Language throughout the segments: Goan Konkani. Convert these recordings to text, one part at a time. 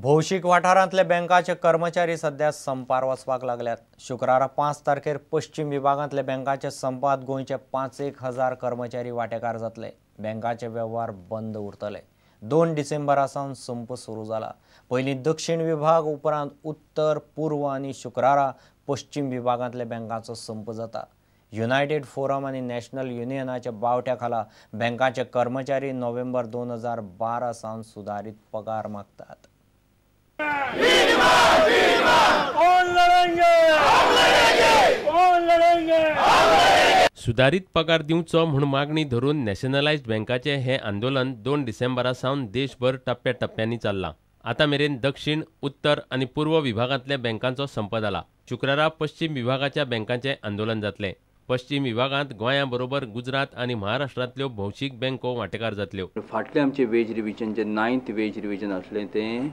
भौशीक वाठारांतले बँकाचे कर्मचारी सध्या संपार वचपाक लागल्यात. शुक्रारा 5 तारखेर पश्चिम विभागांतले बँकाचे संपात गोंयचे 5,000 कर्मचारी वांटेकार जातले. बँकाचे वेव्हार बंद उरतले. 2 डिसेंबरा सावन संप सुरू जाला. पयलीं दक्षिण विभाग, उपरांत उत्तर, पूर्व आनी शुक्रारा पश्चिम विभागांतले बँकाचो संप जाता. युनायटेड फोरम आनी नॅशनल युनियनाच्या बावट्या खाला बँकाचे कर्मचारी नोव्हेंबर 2012 सावन सुदारीत पगार मागतात. सुदारीत पगार दिवचो म्हूण मागणी धरून नॅशनलायज्ड बँकाचें हें आंदोलन 2 डिसेंबरा सावन देशभर टप्प्या टप्प्यांनी चल्लां. आतां मेरेन दक्षिण, उत्तर आनी पूर्व विभागांतल्या बँकांचो संप जाला. शुक्रारा पश्चिम विभागाच्या बँकांचें आंदोलन जातलें. पश्चिम विभागांत गोंया बरोबर गुजरात आनी महाराष्ट्रांतल्यो भौशीक बँको वांटेकार जातल्यो. फाटलें आमचें वेज रिविजन जें 9th veg revision आसलें तें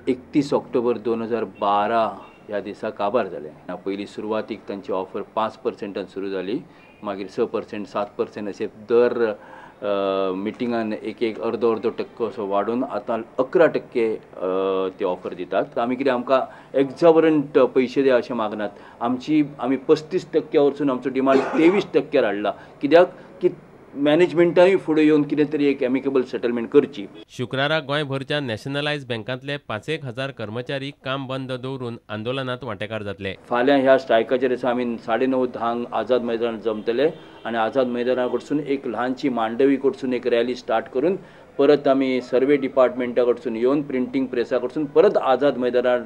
31 ऑक्टोबर 2012 ह्या दिसा काबार जालें. पयलीं सुरवातीक तांची ऑफर 5% सुरू जाली, मागीर 6%, 7% अशें दर मिटिंगान एक एक अर्दो अर्दो टक्को असो वाडोवन आतां 11% ते ऑफर दितात. आमी कितें आमकां एक्झॉबरंट पयशे द्या अशें मागनात. आमची आमी 35% वरसून आमचो डिमांड 23% हाडला, कित्याक की मॅनेजमेंटानूय फुडें येवन कितें तरी एक एमिकेबल सेटलमेंट करची. शुक्रारा गोंयभरच्या नॅशनलायज बँकांतले 5,000 कर्मचारी काम बंद दवरून आंदोलनात वांटेकार जातले. फाल्यां ह्या स्ट्रायकाचेर दिसा आमी 9:30-10 आझाद मैदानार जमतले आनी आझाद मैदाना कडसून एक ल्हानशी मांडवी कडसून एक रॅली स्टार्ट करून परत आमी सर्वे डिपार्टमेंटा कडसून येवन प्रिंटींग प्रेसा कडसून परत आझाद मैदानार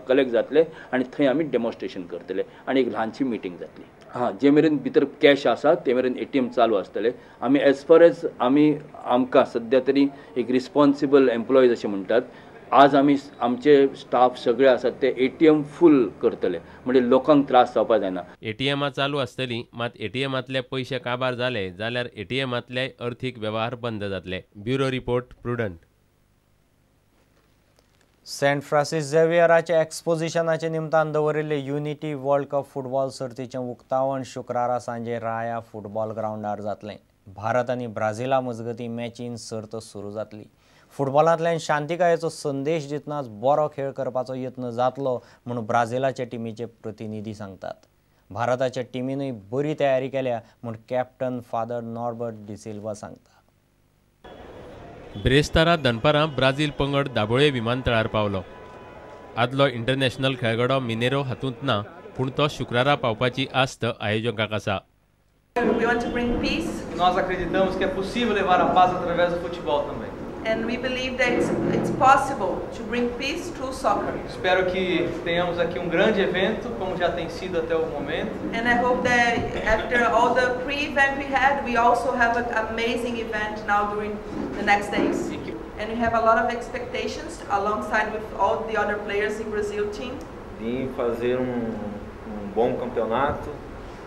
कलेक्ट जातले आनी थंय आमी डेमॉन्स्ट्रेशन करतले आनी एक ल्हानशी मिटींग जातली. हां, जे मेरेन भितर कॅश आसा ते मेरेन ATM चालू आसतले. आमी एज फार एज आमी आमकां सद्या तरी एक रिस्पॉन्सिबल एम्प्लॉईज अशें म्हणटात. आज आमी आमचे स्टाफ सगळे आसात ते ATM फूल करतले, म्हणजे लोकांक त्रास जावपाक जायना. ATMां चालू आसतली, मात ATMांतले पयशे काबार जाले जाल्यार ATMांतले अर्थीक वेव्हार बंद जातले. Bureau report, Prudent. Saint Francis झेवियराच्या एक्सपोजिशनाच्या निमतान दवरिल्ले युनिटी वर्ल्ड कप फुटबॉल सर्तीचें उक्तावण शुक्रारा सांजे राया फुटबॉल ग्रावंडार जातलें. भारत आनी ब्राझिला मजगतीं मॅचीन सर्त सुरू जातली. फुटबॉलांतल्यान शांतिकायेचो संदेश दितनाच बरो खेळ करपाचो यत्न जातलो म्हूण ब्राझिलाच्या टिमीचे प्रतिनिधी सांगतात. भारताच्या टिमीनूय बरी तयारी केल्या म्हूण कॅप्टन फादर नॉर्बर्ट डिसिल्वा सांगता. ब्रेस्तारा दनपारां ब्राझील पंगड दाबोळे विमानतळार पावलो. आदलो इंटरनॅशनल खेळगडो मिनेरो हातूंत ना, पूण तो शुक्रारा पावपाची आस्त आयोजकांक आसा. Nós acreditamos que é possível levar a paz através do futebol também. And we believe that it's possible to bring peace through soccer. Espero que tenhamos aqui um grande evento, como já tem sido até o momento. And I hope that after all the pre-event we had, we also have an amazing event now during the next days. And we have a lot of expectations alongside with all the other players in Brazil team. Vim fazer bom campeonato.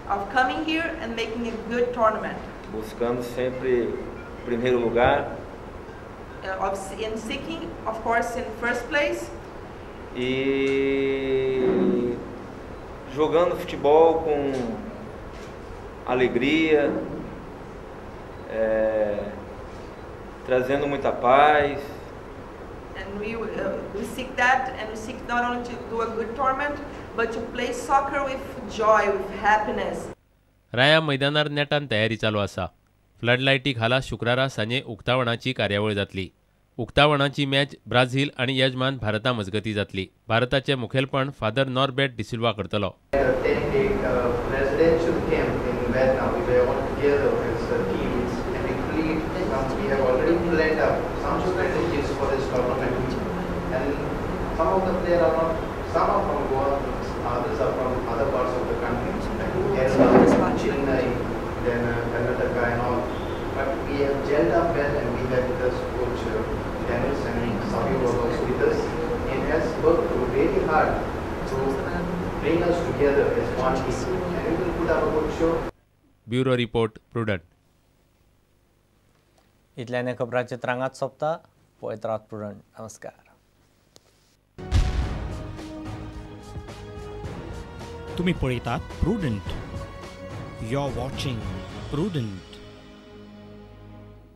Of coming here and making a good tournament. Buscando sempre o primeiro lugar. In seeking, of course, in first place. E jogando futebol com alegria, trazendo muita paz. And we seek that, and we seek not only to do a good tournament, but to play soccer with joy, with happiness. राया मैदानार नेटान तयारी चालू आसा. फ्लडलायटी खाला शुक्रारा सांजे उक्तावणाची कार्यावळ जातली. उक्तावणाची मॅच ब्राझील आनी यजमान भारता मजगती जातली. भारताचे मुखेलपण फादर नॉर्बर्ट डिसिल्वा करतलो. But we have gelled up well, and we have with us coach Dennis and Sabi was also with us, and has worked really hard to bring us together as one team, and we will put up a good show. Bureau report, Prudent. इतल्याने खबरांचे त्रांगात सोंपता. पळयत रावात प्रुडंट. नमस्कार. तुम्ही पळयतात Prudent. You are watching Prudent.